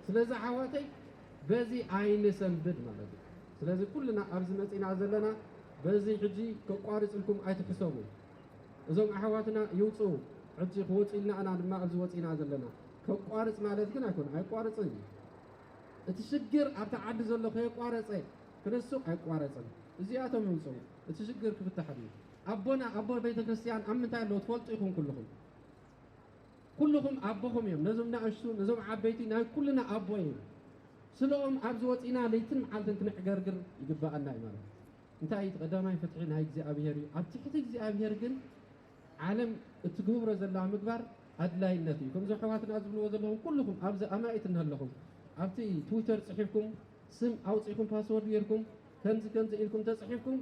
ስለዚ ኣሕዋተይ በዚ ኣይንሰንብድ ማለት እዩ። ስለዚ ኩልና ኣብዚ መጺና ዘለና በዚ ሕጂ ከቋርጽልኩም ኣይትሕሰቡ። እዞም ኣሕዋትና ይውጽኡ፣ ሕጂ ክወጹ ኢልና ኢና ድማ ኣብዚ ወጺና ዘለና። ከቋርጽ ማለት ግን ኣይኮነ፣ ኣይቋርጽን እዩ። እቲ ሽግር ኣብቲ ዓዲ ዘሎ ከየቋረጸ ክንሱቕ ኣይቋረጽን። እዚኣቶም ይውጽኡ፣ እቲ ሽግር ክፍታሕ ድዩ? ኣቦና ኣቦ ቤተ ክርስቲያን ኣብ ምንታይ ኣለዉ ትፈልጡ ኢኹም ኩልኹም። ኩልኹም ኣቦኹም እዮም። ነዞም ንኣሽቱ፣ ነዞም ዓበይቲ ናይ ኩልና ኣቦ እዮም። ስለኦም ኣብዚ ወፂና ለይትን መዓልትን ክንዕገርግር ይግባኣና እዩ ማለት እዩ። እንታይ እቲ ቀዳማይ ፍትሒ ናይ እግዚኣብሔር እዩ። ኣብ ትሕቲ እግዚኣብሔር ግን ዓለም እትገብሮ ዘላ ምግባር ኣድላይነት እዩ። ከምዚ ኣሕዋትና ዝብልዎ ዘለኹም ኩልኹም ኣብዚ ኣማኢት እናለኹም ኣብቲ ትዊተር ፅሒፍኩም ስም ኣውፂእኩም ፓስወርድ ጌርኩም ከምዚ ከምዚ ኢልኩም ተፅሒፍኩም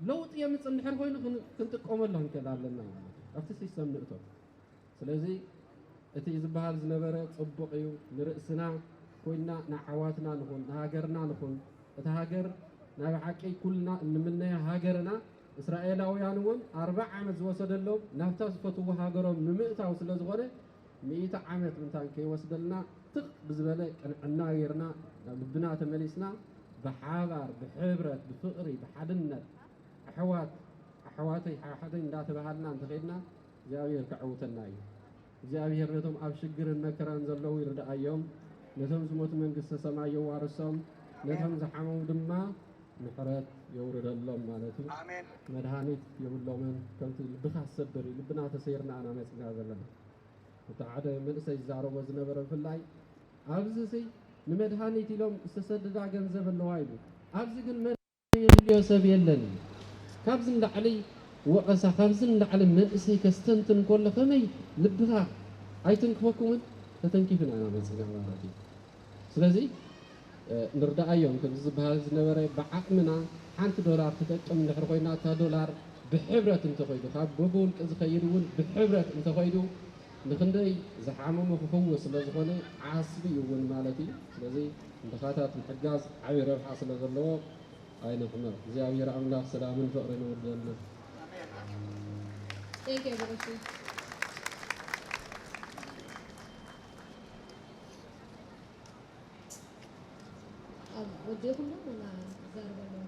ለውጢ የምፅእ እንድሕር ኮይኑ ክን- ክንጥቀመሉ ክንክእል ኣለና ማለት እዩ። ኣብቲ ሲስተም ንእቶ። ስለዚ እቲ ዝበሃል ዝነበረ ጽቡቕ እዩ። ንርእስና ኮይንና ንዓዋትና ንኹን፣ ንሃገርና ንኹን። እታ ሃገር ናይ ብሓቂ ኩልና እንምነያ ሃገርና፣ እስራኤላውያን እውን ኣርብዓ ዓመት ዝወሰደሎም ናብታ ዝፈትዎ ሃገሮም ንምእታው ስለ ዝኾነ፣ ሚእቲ ዓመት ምንታን ከይወስደልና ትኽ ብዝበለ ቅንዕና ጌርና ናብ ልብና ተመሊስና ብሓባር፣ ብሕብረት፣ ብፍቕሪ፣ ብሓድነት ኣሕዋት ኣሕዋተይ ሓሓተይ እንዳተባሃልና እንተኸድና እግዚኣብሔር ከዕውተና እዩ። እግዚኣብሔር ነቶም ኣብ ሽግርን መከራን ዘለዉ ይርድኣዮም፣ ነቶም ዝሞቱ መንግስተ ሰማይ የዋርሶም፣ ነቶም ዝሓመሙ ድማ ምሕረት የውርደሎም ማለት እዩ። ኣሜን። መድሃኒት የብሎምን። ከምቲ ልብኻ ዝሰብር እዩ። ልብና ተሰይርና ኢና መፂና ዘለና። እቲ ሓደ መንእሰይ ዝዛረቦ ዝነበረ ብፍላይ ኣብዚ ንመድሃኒት ኢሎም ዝተሰደዳ ገንዘብ ኣለዋ ኢሉ ኣብዚ ግን የድልዮ ሰብ የለን እዩ። ካብዚ ንላዕሊ ወቐሳ፣ ካብዚ ንላዕሊ መንእሰይ ከስተንትን ከሎ ከመይ ልብኻ ኣይትንክፈኩምን? ተተንኪፍና ኢና መፂና ማለት እዩ። ስለዚ ንርዳኣዮም። ከምዚ ዝበሃል ዝነበረ ብዓቕምና ሓንቲ ዶላር ትጠቅም እንድሕር ኮይና እታ ዶላር ብሕብረት እንተኾይዱ ካብ በብውልቂ ዝኸይድ እውን ብሕብረት እንተኾይዱ ንክንደይ ዝሓመሙ ክፍውስ ስለ ዝኾነ ዓስቢ እዩ እውን ማለት እዩ። ስለዚ ንድኻታት ምሕጋዝ ዓብዪ ረብሓ ስለ ዘለዎ ኣይንሕመቕ። እግዚኣብሔር ኣምላኽ ሰላምን ፍቕርን ይወርደልና። Thank you, Abushi. ኣብ ወዲኹም ዶ ወላ ዛርባ ኣለዎ?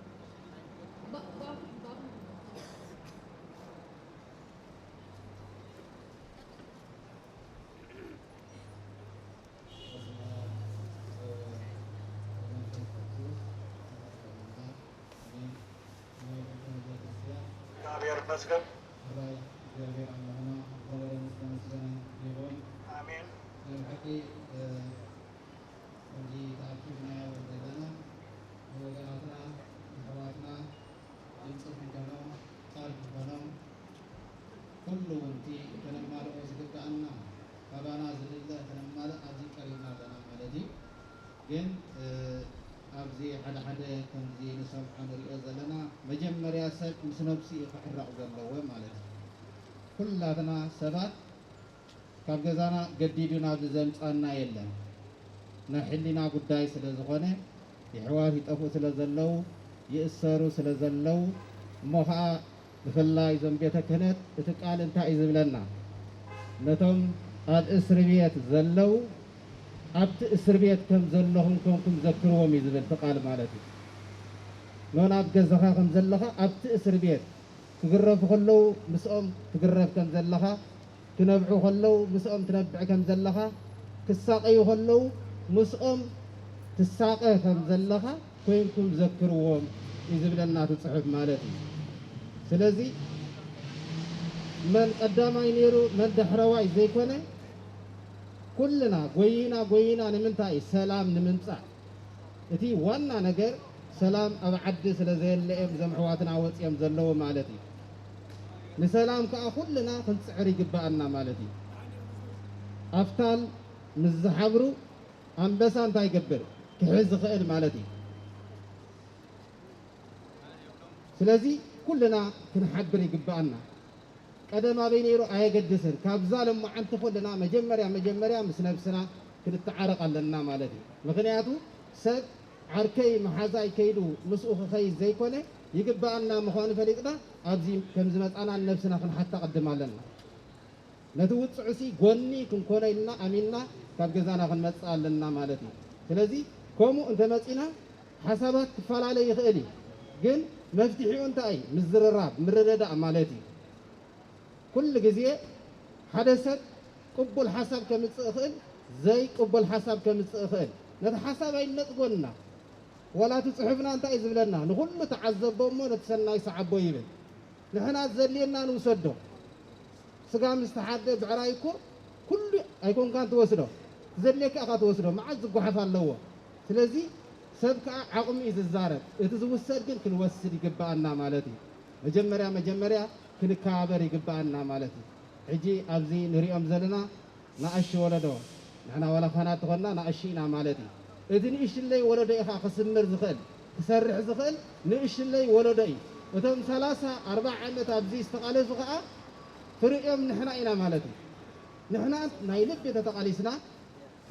እግዚኣብሔር ይመስገን። ሕራይ እግዚኣብሔር ኣምላኽና ዝኸበረ ምስ ተመስገነ ይኹን። ኣሜን። ናይ ብሓቂ ከምዚ ተኣኪብናዮ ዘለና ንወገናትና ንኣሕዋትና ድምፂ ክንኮኖም ቃል ክንኮኖም ኩሉ እውን እቲ ከነማልኦ ዝግብኣና ካባና ዝድለ ከነማልእ ኣብዚ ቀሪብና ኣለና ማለት እዩ። ግን ኣብዚ ሓደ ሓደ ከምዚ ንሰምዖ ንሪኦ ዘለና መጀመርያ ሰብ ምስ ነብሱ እዩ ክሕረቕ ዘለዎ ማለት እዩ። ኩላትና ሰባት ካብ ገዛና ገዲዱ ናብዚ ዘምፃና የለን። ናይ ሕሊና ጉዳይ ስለ ዝኾነ የሕዋት ይጠፍኡ ስለ ዘለዉ ይእሰሩ ስለ ዘለዉ እሞ ኸዓ ብፍላይ እዞም ቤተ ክህነት እቲ ቃል እንታይ እዩ ዝብለና? ነቶም ኣብ እስሪ ቤት ዘለዉ ኣብቲ እስሪ ቤት ከም ዘለኹም ኮንኩም ዘክርዎም እዩ ዝብል እቲ ቃል ማለት እዩ። ኖን ኣብ ገዛኻ ከም ዘለኻ ኣብቲ እስሪ ቤት ክግረፉ ከለዉ ምስኦም ትግረፍ ከም ዘለኻ፣ ክነብዑ ከለዉ ምስኦም ትነብዕ ከም ዘለኻ፣ ክሳቐዩ ከለዉ ምስኦም ትሳቐ ከም ዘለኻ ኮይንኩም ዘክርዎም እዩ ዝብለና እቲ ፅሑፍ ማለት እዩ። ስለዚ መን ቀዳማይ ነይሩ መን ዳሕረዋይ ዘይኮነ ኩልና ጎይና ጎይና ንምንታይ እዩ ሰላም ንምምፃእ እቲ ዋና ነገር ሰላም ኣብ ዓዲ ስለ ዘየለ እዮም እዞም ኣሕዋትና ወፂኦም ዘለዉ ማለት እዩ። ንሰላም ከዓ ኩልና ክንፅዕር ይግበኣና ማለት እዩ። ኣፍታል ምስ ዝሓብሩ ኣንበሳ እንታይ ይገብር? ክሕዝ ይኽእል ማለት እዩ። ስለዚ ኩልና ክንሓብር ይግበኣና። ቀደም ኣበይ ነይሩ ኣየገድስን። ካብዛ ለማዓንቲ ኩልና መጀመርያ መጀመርያ ምስ ነብስና ክንተዓረቕ ኣለና ማለት እዩ። ምኽንያቱ ሰብ ዓርከይ መሓዛይ ከይዱ ምስኡ ክኸይድ ዘይኮነ ይግበኣና ምዃኑ ፈሊጥና ኣብዚ ከም ዝመፃና ንነብስና ክንሓታ ቅድም ኣለና። ነቲ ውፅዑሲ ጎኒ ክንኮኖ ኢልና ኣሚንና ካብ ገዛና ክንመፅእ ኣለና ማለት እዩ። ስለዚ ከምኡ እንተመጺና ሓሳባት ክፈላለ ይኽእል እዩ፣ ግን መፍትሒኡ እንታይ እዩ? ምዝርራብ፣ ምርድዳእ ማለት እዩ። ኩሉ ግዜ ሓደ ሰብ ቅቡል ሓሳብ ከምጽእ ይኽእል፣ ዘይቅቡል ሓሳብ ከምጽእ ይኽእል። ነቲ ሓሳብ ኣይነጽጎና። ዋላ እቲ ጽሑፍና እንታይ እዩ ዝብለና? ንኹሉ ተዓዘቦ እሞ ነቲ ሰናይ ሰዓቦ ይብል። ንሕና ዘድልየና ንውሰዶ። ስጋ ምስ ተሓደ ብዕራይ እኮ ኩሉ ኣይኮንካን ትወስዶ። ዘድልየካ ኢኻ ትወስዶ። መዓት ዝጓሓፍ ኣለዎ። ስለዚ ሰብ ከኣ ዓቕሙ እዩ ዝዛረብ። እቲ ዝውሰድ ግን ክንወስድ ይግብኣና ማለት እዩ። መጀመርያ መጀመርያ ክንከባበር ይግብኣና ማለት እዩ። ሕጂ ኣብዚ ንሪኦም ዘለና ንኣሽቱ ወለዶ፣ ንሕና ዋላ ኻህናት ተኾንና ንኣሽቱ ኢና ማለት እዩ። እቲ ንእሽለይ ወለዶ ኢኻ ክስምር ዝኽእል፣ ክሰርሕ ዝኽእል ንእሽለይ ወለዶ እዩ። እቶም ሰላሳ ኣርባዓ ዓመት ኣብዚ ዝተቓለሱ ኸኣ ፍርዮም ንሕና ኢና ማለት እዩ። ንሕና ናይ ልቢ ተተቓሊስና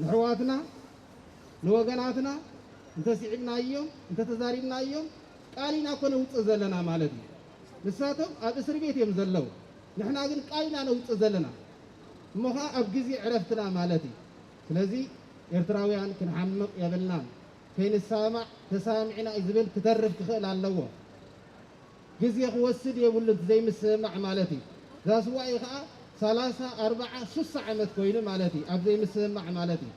ንሕዋትና፣ ንወገናትና እንተስዒብናዮም፣ እንተተዛሪብናዮም ቃል ኢና እኮ ነውፅእ ዘለና ማለት እዩ። ንሳቶም ኣብ እስር ቤት እዮም ዘለዉ፣ ንሕና ግን ቃል ኢና ነውፅእ ዘለና። እሞ ኸዓ ኣብ ግዜ ዕረፍትና ማለት እዩ። ስለዚ ኤርትራውያን ክንሓምቕ የብልናን። ከይንሰማማዕ ተሰማሚዕና እዩ ዝብል ክተርፍ ክኽእል ኣለዎ። ግዜ ክወስድ የብሉን እቲ ዘይምስምማዕ ማለት እዩ። ዛስዋኢ ኸዓ ሰላሳ ኣርባዓ ሱሳ ዓመት ኮይኑ ማለት እዩ ኣብ ዘይምስምማዕ ማለት እዩ።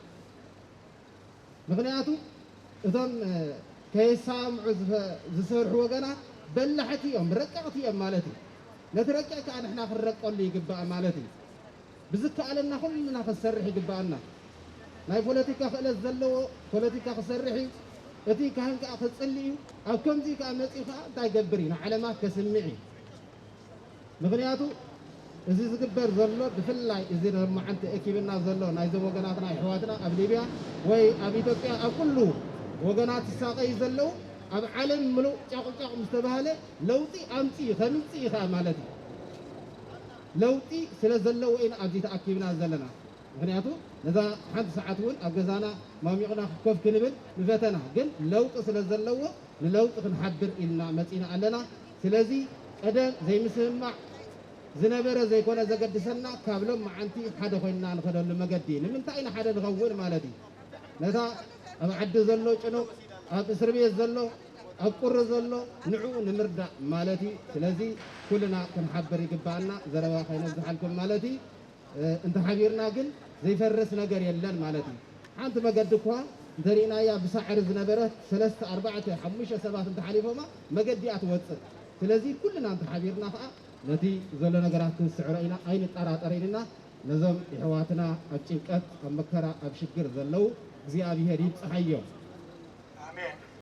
ምኽንያቱ እቶም ከየሰማምዑ ዝሰርሑ ወገናት በላሕቲ እዮም፣ ረቀቕቲ እዮም ማለት እዩ። ነቲ ረቂቕ ከዓ ንሕና ክንረቀሉ ይግባእ ማለት እዩ። ብዝከኣለና ኩልና ክንሰርሕ ይግባኣና። ናይ ፖለቲካ ክእለት ዘለዎ ፖለቲካ ክሰርሕ እዩ። እቲ ካህን ከዓ ክፅሊ እዩ። ኣብ ከምዚ ከዓ መፂኡ ከዓ እንታይ ገብር እዩ? ንዓለማት ከስምዕ እዩ። ምኽንያቱ እዚ ዝግበር ዘሎ ብፍላይ እዚ ሎማዓንቲ እኪብና ዘሎ ናይዞም ወገናትና ኣሕዋትና ኣብ ሊብያ ወይ ኣብ ኢትዮጵያ ኣብ ኩሉ ወገናት ዝሳቐዩ ዘለዉ ኣብ ዓለም ምሉእ ጫቑጫቕ ምስ ተባህለ ለውጢ ኣምፅእ ከምፅእ ኢኻ ማለት እዩ። ለውጢ ስለ ዘለዎ ኢና ኣብዚ ተኣኪብና ዘለና። ምኽንያቱ ነዛ ሓንቲ ሰዓት እውን ኣብ ገዛና ማሚቕና ኮፍ ክንብል ንፈተና፣ ግን ለውጢ ስለ ዘለዎ ንለውጢ ክንሓብር ኢልና መፂና ኣለና። ስለዚ ቀደም ዘይምስምማዕ ዝነበረ ዘይኮነ ዘገድሰና ካብ ሎም መዓንቲ ሓደ ኮይንና ንኸደሉ መገዲ ንምንታይ ኢና ሓደ ንኸውን ማለት እዩ። ነታ ኣብ ዓዲ ዘሎ ጭኑቕ ኣብ እስር ቤት ዘሎ ኣብ ቁሪ ዘሎ ንዕኡ ንምርዳእ ማለት እዩ። ስለዚ ኩልና ክንሓብር ይግባኣና። ዘረባ ከይነብዝሓልኩም ማለት እዩ። እንተሓቢርና ግን ዘይፈርስ ነገር የለን ማለት እዩ። ሓንቲ መገዲ እኳ እንተሪእናያ ብሳዕሪ ዝነበረት ሰለስተ ኣርባዕተ ሓሙሽተ ሰባት እንተሓሊፎማ መገዲ እያ ትወፅእ። ስለዚ ኩልና እንተሓቢርና ከዓ ነቲ ዘሎ ነገራት ክንስዕሮ ኢና ኣይንጠራጠርን ኢና። ነዞም የሕዋትና ኣብ ጭንቀት ኣብ መከራ ኣብ ሽግር ዘለዉ እግዚኣብሔር ይብፅሓዮም።